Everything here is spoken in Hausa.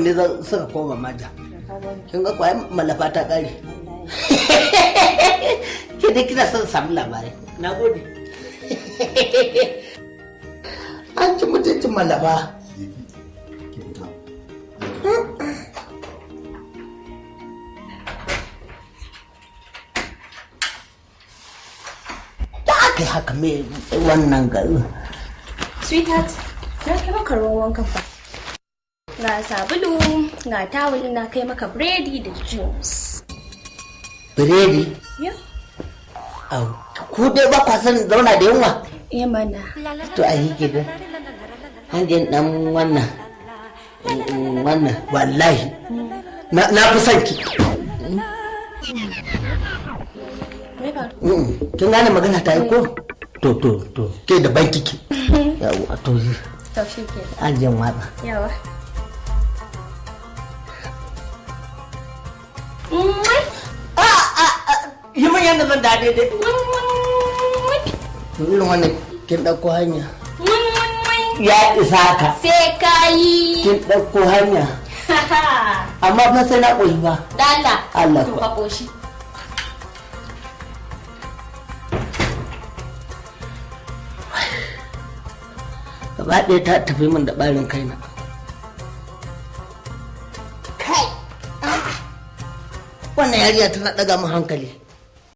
Ne zan suka koma maja. Kin ga kwayan malafa ta kare. Ke dai kina son samu labarai. Na gode. An ci mutuncin malafa. Ki fita. Da aka yi haka me wannan gari. Sweetheart, na kai maka ruwan wankan fa. Ga sabulu, ga tawul, na kai maka biredi da juice. Biredi. Ya? Au, ku dai ba kwa son zauna da yunwa. Eh mana. To a yi gidan. Hanjin dan wannan. Wannan wallahi. Na fi son ki. Me faru? Kin gane magana ta yi ko? To to to ke da banki ki. Yawwa to To shi ke. an jin watsa. Yawa. Yi min yadda zan da daidai. To irin wannan kin ɗauko hanya. Ya isa ka. Sai ka yi. Kin ɗauko hanya. Amma fa sai na ƙoshi ba. Dala. Allah To kuwa. ka ƙoshi. Gaba ɗaya ta tafi min da ɓarin kaina. Kai! Ah! Wannan yarinya tana ɗaga min hankali.